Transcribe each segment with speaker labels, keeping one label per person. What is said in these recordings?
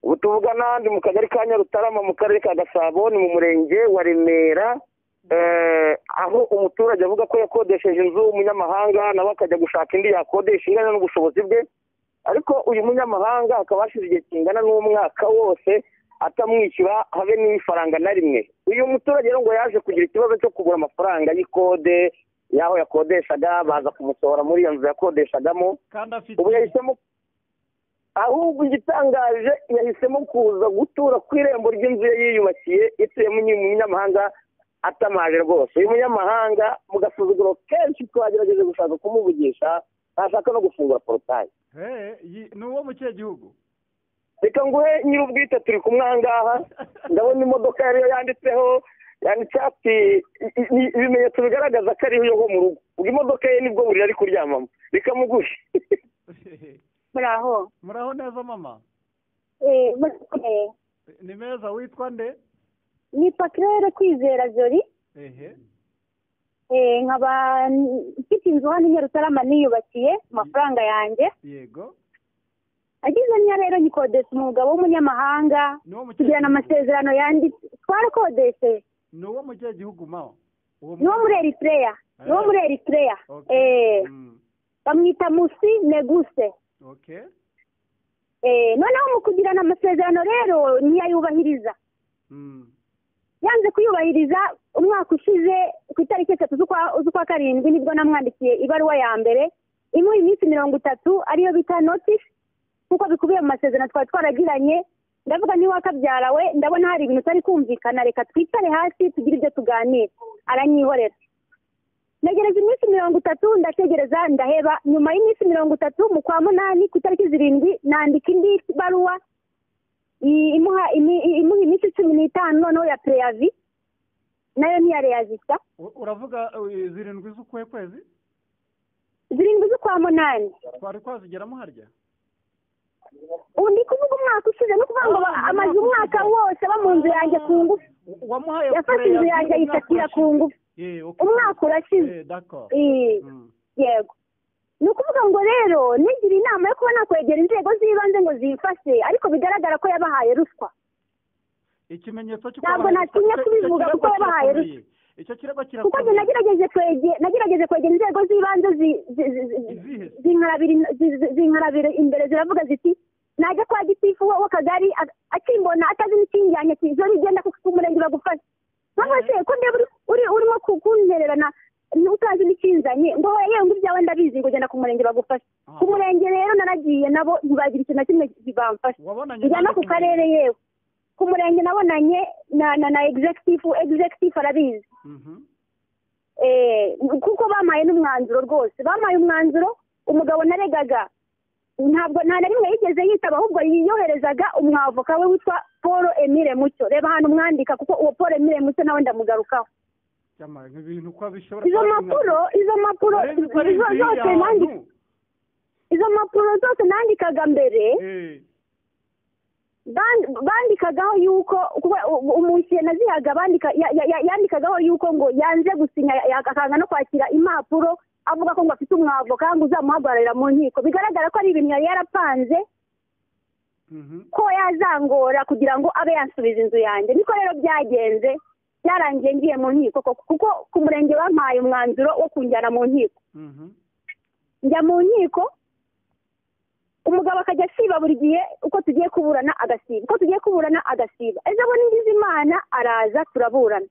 Speaker 1: Ubu tuvugana ndi mu kagari ka Nyarutarama mu karere ka Gasabo, ni mu murenge wa Remera, aho umuturage avuga ko yakodesheje inzu umunyamahanga, nawe akajya gushaka indi yakodesha ingana n'ubushobozi bwe, ariko uyu munyamahanga akaba hashize igihe kingana n'umwaka wose atamwishyura habe n'ifaranga na rimwe. Uyu muturage rero ngo yaje kugira ikibazo cyo kugura amafaranga y'ikode y'aho yakodeshaga, baza kumusohora muri iyo nzu yakodeshagamo. Ubu yahisemo, ahubwo igitangaje yahisemo kuza gutura ku irembo ry'inzu ye yiyubakiye ituyemo umunyamahanga atamaje rwose. Uyu munyamahanga mu gasuzuguro kenshi twagerageje gushaka kumuvugisha, ntashaka no gufungura porotayi.
Speaker 2: Ni uwo mu kihe gihugu?
Speaker 1: Reka nguhe nyir'ubwite, turi kumwe aha ngaha, ndabona imodoka yariyo yanditseho, yanditse ati ibimenyetso bigaragaza ko ariyo yo mu rugo. Ubwo imodoka ye nibwo buriri ari kuryamamo. Reka muguhe.
Speaker 3: Muraho.
Speaker 2: Muraho neza mama. Ni meza, witwa nde?
Speaker 3: Nitwa Claire Kwizera Jolie. Nkaba mfite inzu hano i Nyarutarama niyubakiye amafaranga yanjye.
Speaker 2: Yego.
Speaker 3: Agize nya rero nyikodesha umugabo w'umunyamahanga, tugirana amasezerano yanditse, twarakodesheje.
Speaker 2: Ni uwo mu kihe gihugu mama?
Speaker 3: Ni uwo muri Eritrea. Ni uwo muri Eritrea. Bamwita Musi Neguse.
Speaker 2: Okay.
Speaker 3: Noneho mu kugirana amasezerano rero ntiyayubahiriza. Yanze kuyubahiriza. Umwaka ushize ku itariki 3 z'ukwa 7 nibwo namwandikiye ibaruwa ya mbere imuha iminsi 30 ariyo bita notice, kuko bikubiye mu masezerano twari twaragiranye. Ndavuga ni wakabyara we, ndabona hari ibintu utari kumvikana, reka twicare hasi tugire ibyo tuganira. Aranyihorera. Ntegereza iminsi 30, ndategereza ndaheba. Nyuma y'iminsi 30 mu kwa 8 ku itariki 7 nandika indi baruwa imuha iminsi 15 noneho ya preavis, nayo ntiyareyazisa.
Speaker 2: Uravuga 7 z'ukwe kwezi?
Speaker 3: 7 z'ukwa 8.
Speaker 2: Twari kwazigeramo harya?
Speaker 3: Ubu ndi kuvuga umwaka ushize, no kuvuga ngo amaze umwaka wose aba mu nzu yanjye ku ngufu. Yafashe inzu yanjye ayifatira ku ngufu. Umwaka urashize. Yego. Ni ukuvuga ngo rero nigira inama yo kuba nakwegera inzego z'ibanze ngo zimfashe, ariko bigaragara ko yabahaye ruswa.
Speaker 2: Ikimenyetso cyo
Speaker 3: ntabwo natinya kubivuga kuko yabahaye ruswa.
Speaker 2: Icyo kirego
Speaker 3: kirakomeye. Kuko nagerageje kwegera inzego z'ibanze zinkarabira imbere, ziravuga ziti najya kwa gitifu w'akagari akimbona atazi n'ikinjyanye ati zo rigenda ku murenge bagufasha. Ntabwo se ko ndeba urimo kuntererana utazi n'ikinzanye, ngo yewe ngo ibyawe ndabizi, ngo genda ku murenge bagufasha. Ku murenge rero naragiye nabo ntibagira ikintu na kimwe bamfasha. Njya no ku karere, yewe ku murenge nabonanye na executive arabizi. Kuko bamaye n'umwanzuro rwose, bamaye umwanzuro. Umugabo naregaga ntabwo nta na rimwe yigeze yitaba, ahubwo yiyoherezaga umwavoka we witwa Paul Emile Mucyo. Reba ahantu mwandika, kuko uwo Paul Emile Mucyo nawe ndamugarukaho. Izo mpapuro zose nandikaga mbere, bandikagaho yuko umushyira nazihaga, yandikagaho yuko ngo yanze gusinya akanga no kwakira impapuro, avuga ko ngo afite umwavoka ngo uzamuhagararira mu nkiko. Bigaragara ko ari ibintu yari yarapanze ko yazangora kugira ngo abe yansubiza inzu yanjye. Niko rero byagenze, byarangiye ngiye mu nkiko, kuko ku murenge bampaye umwanzuro wo kunjyana mu nkiko. Njya mu nkiko, umugabo akajya asiba buri gihe, uko tugiye kuburana agasiba, uko tugiye kuburana agasiba. Ejo bundi ngize Imana araza turaburana.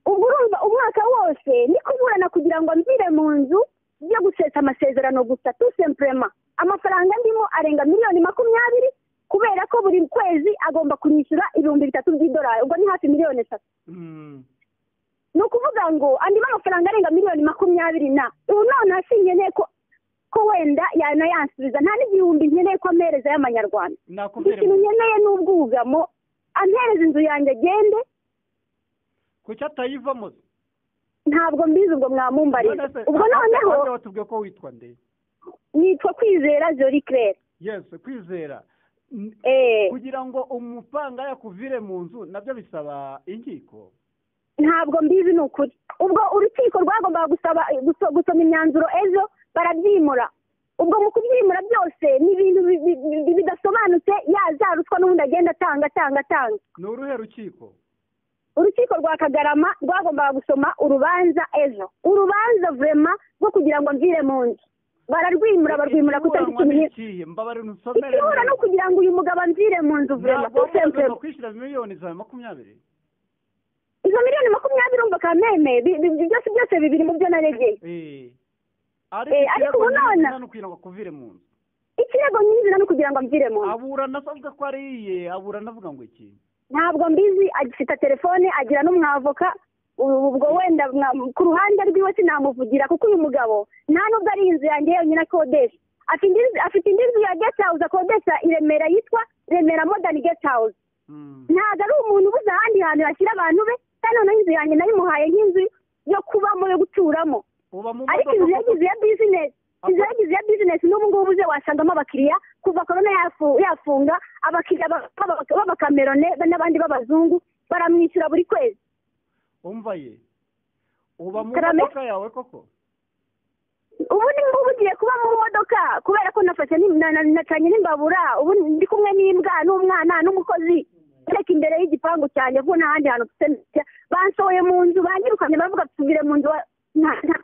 Speaker 3: Ubwo urumva umwaka wose ni kuburana kugira ngo mvire mu nzu yo gusesa amasezerano gusa, tout simplement. Amafaranga ndimo arenga miliyoni 20, kubera ko buri kwezi agomba kunyishyura 3,000 by'idolari, ubwo ni hafi miliyoni 3. Ni ukuvuga ngo andimo amafaranga arenga miliyoni 20 na ubu none sinkeneye ko wenda yanayansubiza, nta n'igihumbi nkeneye ko ampereza y'amanyarwanda. Ikintu nkeneye ni ubwugamo, ampereza inzu yanjye agende.
Speaker 2: Kuki atayivamo?
Speaker 3: Ntabwo mbizi, ubwo mwamumbariza. Ubwo noneho
Speaker 2: watubwiye ko witwa nde?
Speaker 3: Nitwa Kwizera Jolie Claire.
Speaker 2: Yes, Kwizera. Kugira ngo umupanga yakuvire mu nzu nabyo bisaba inkiko?
Speaker 3: Ntabwo mbizi ni ukuri. Ubwo urukiko rwagombaga gusaba gusoma imyanzuro ejo, barabyimura. Ubwo mu kubyimura byose ni ibintu bidasobanutse, yaza ruswa n'ubundi agenda atanga atanga atanga.
Speaker 2: Ni uruhe rukiko?
Speaker 3: Urukiko rwa Kagarama rwagombaga gusoma urubanza ejo, urubanza vurema rwo kugira ngo mvire mu nzu. Bararwimura barwimura ku itariki 10. Ikibura no kugira ngo uyu mugabo amvire mu nzu vurema.
Speaker 2: Kwishyura miliyoni zawe 20.
Speaker 3: Izo miliyoni 20 urumva kameme byose byose bibiri mu byo naregeye. Ariko ubu none
Speaker 2: kugira ngo akuvire mu nzu.
Speaker 3: Ikirego nyirizina no kugira ngo amvire mu nzu.
Speaker 2: Aburana avuga ko ari iye, aburana avuga ngo iki?
Speaker 3: Ntabwo mbizi, agifite telefone, agira n'umwavoka. Ubwo wenda ku ruhande rwiwe sinamuvugira kuko uyu mugabo nta nubwo ari inzu yanjye yonyine akodesha. Afite indi nzu ya guest house akodesha i Remera yitwa Remera Modern Guest House. Ntabwo ari umuntu ubuze ahandi hantu yashyira abantu be, kandi noneho inzu yanjye nayimuhaye nk'inzu yo kubamo, yo guturamo. Ariko inzu yagize ya business, inzu yagize ya business n'ubu ngubu uze wasangamo abakiriya. Kuva korona yafunga, abakiriya b'abakamerone n'abandi b'abazungu baramwishyura buri kwezi.
Speaker 2: Umva ye, uba mu modoka yawe koko?
Speaker 3: Ubu ni ngubu ugiye kuba mu modoka kubera ko nafashe nacanye n'imbabura. Ubu ndi kumwe n'imbwa n'umwana n'umukozi reka imbere y'igipangu cyanjye kuko nta handi hantu mfite. Bansohoye mu nzu, banyirukanye bavuga tubire mu nzu,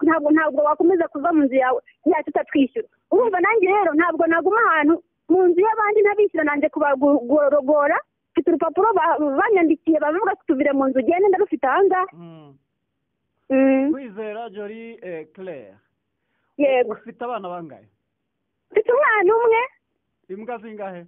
Speaker 3: ntabwo wakomeza kuva mu nzu yawe yacu utatwishyura. Urumva nanjye rero ntabwo naguma ahantu mu nzu y'abandi ntabishyura, nanjye kubagorogora. Mfite urupapuro banyandikiye bavuga tubire mu nzu, ugende ndarufite aha ngaha.
Speaker 2: Kwizera Jolie Claire.
Speaker 3: Yego.
Speaker 2: Ufite abana bangahe?
Speaker 3: Mfite umwana umwe.
Speaker 2: Imbwa zingahe?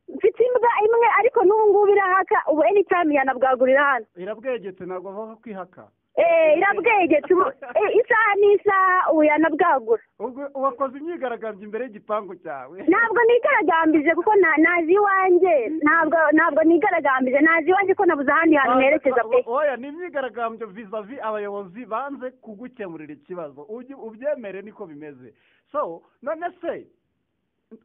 Speaker 3: Mfite imbwa imwe ariko n'ubu ngubu irahaka, ubu anytime yanabwagurira hano.
Speaker 2: Irabwegetse, ntabwo bavuga kwihaka.
Speaker 3: Irabwegetse ubu isaha n'isaha ubu yanabwagura.
Speaker 2: Ubwo wakoze imyigaragambyo imbere y'igipangu cyawe?
Speaker 3: Ntabwo nigaragambije kuko nazi iwanjye, ntabwo nigaragambije, nazi iwanjye ko nabuze ahandi hantu nerekeza pe.
Speaker 2: Oya, ni imyigaragambyo vis-a-vis abayobozi banze kugukemurira ikibazo, ubyemere niko bimeze. So none se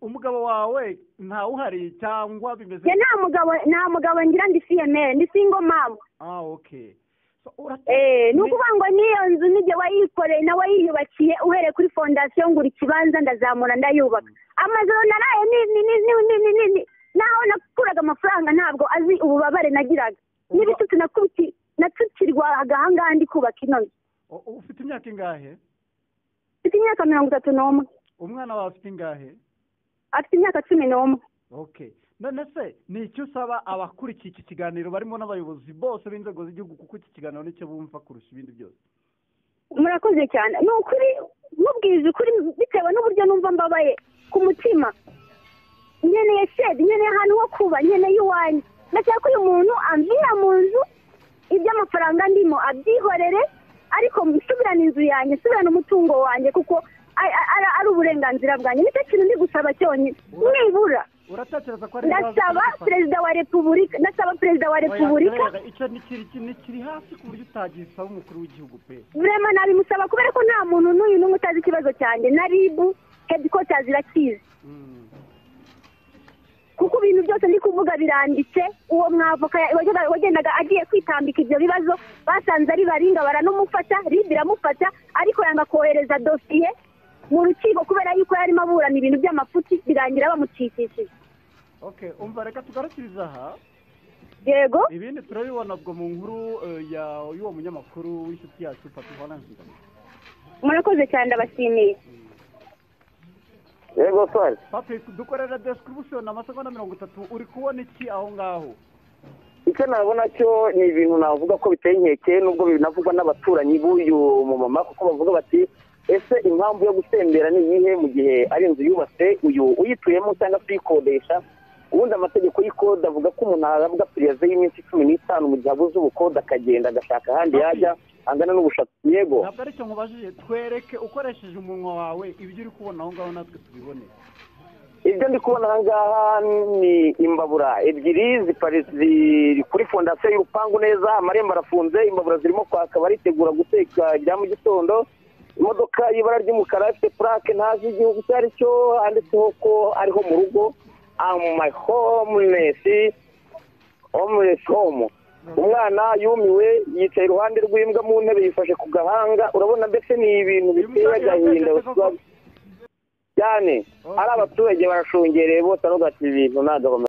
Speaker 2: umugabo wawe ntawuhari cyangwa bimeze?
Speaker 3: Nta mugabo ngira, ndi fiyemere, ndi single mom.
Speaker 2: Ah, okay.
Speaker 3: Ni ukuvuga ngo n'iyo nzu nijye wayikoreye nawe yiyubakiye, uhereye kuri fondasiyo ngura ikibanza ndazamura ndayubaka. Amazu naraye ni naho nakuraga amafaranga ntabwo azi ububabare nagiraga n'ibitutsi natukirwaga aha ngaha ndi kubaka ino nzu.
Speaker 2: Ufite imyaka ingahe?
Speaker 3: Mfite imyaka 31.
Speaker 2: Umwana wawe afite ingahe?
Speaker 3: Afite imyaka 11.
Speaker 2: Okay. None se ni icyo usaba abakurikiye iki kiganiro barimo n'abayobozi bose b'inzego z'igihugu, kuko iki kiganiro nicyo bumva kurusha ibindi byose?
Speaker 3: Murakoze cyane. Ni ukuri mubwiza ukuri, bitewe n'uburyo numva mbabaye ku mutima. Nkeneye shedi, nkeneye ahantu ho kuba, nkeneye iwanjye. Ndashaka ko uyu muntu amvira mu nzu, iby'amafaranga ndimo abyihorere, ariko nsubirane inzu yanjye, nsubirane umutungo wanjye, kuko ari uburenganzira bwanjye. Nicyo kintu ndi gusaba cyonyine nibura.
Speaker 2: Uratekereza ko ari
Speaker 3: ndasaba perezida wa repubulika, ndasaba perezida wa repubulika.
Speaker 2: Icyo ni kiri hasi ku buryo utagisaba umukuru w'igihugu pe.
Speaker 3: Vrema nabimusaba kubera ko nta muntu n'uyu n'umwe utazi ikibazo cyanjye, na RIB headquarters irakizi. Kuko ibintu byose ndi kuvuga biranditse. Uwo mwavoka wagendaga agiye kwitambika ibyo bibazo basanze ari baringa, baranamufata, RIB iramufata, ariko yanga kohereza dosiye mu rukiko kubera yuko yarimo aburana ibintu by'amafuti, birangira bamucikishije.
Speaker 2: Okay, umva reka tugarukiriza aha.
Speaker 3: Yego.
Speaker 2: Ibindi turabibona ubwo mu nkuru ya y'uwo munyamakuru w'inshuti yacu Papi Valence.
Speaker 3: Murakoze cyane, ndabashimiye.
Speaker 1: Yego sir.
Speaker 2: Papi, dukorera description amasegonda 30, uri kubona iki aho ngaho?
Speaker 1: Icyo nabona cyo ni ibintu navuga ko biteye inkeke, nubwo binavugwa n'abaturanyi b'uyu mumama, kuko bavuga bati ese impamvu yo gusembera ni iyihe mu gihe ari inzu yubatse uyu uyituyemo cyangwa se uyikodesha? Ubundi amategeko y'ikode avuga ko umuntu ahabwa piriyaze y'iminsi 15 mu gihe abuze ubukode akagenda agashaka ahandi yajya angana n'ubushatsi. Yego.
Speaker 2: Ntabwo aricyo nkubajije, twereke ukoresheje umunwa wawe ibyo uri kubona aho ngaho natwe tubibone.
Speaker 1: Ibyo ndi kubona aha ngaha ni imbabura ebyiri ziri kuri fondasiyo y'urupangu neza, amarembo arafunze, imbabura zirimo kwaka, baritegura guteka ibya mu gitondo. Imodoka y'ibara ry'umukara ifite plaque ntazi igihugu icyo ari cyo, handitseho ko ariho mu rugo, my homeless home. Umwana yumiwe yicaye iruhande rw'imbwa mu ntebe yifashe ku gahanga. Urabona mbese ni ibintu biteye agahinda cyane. Ari abaturage barashungereye bose, ariko ati ibintu ntabwo.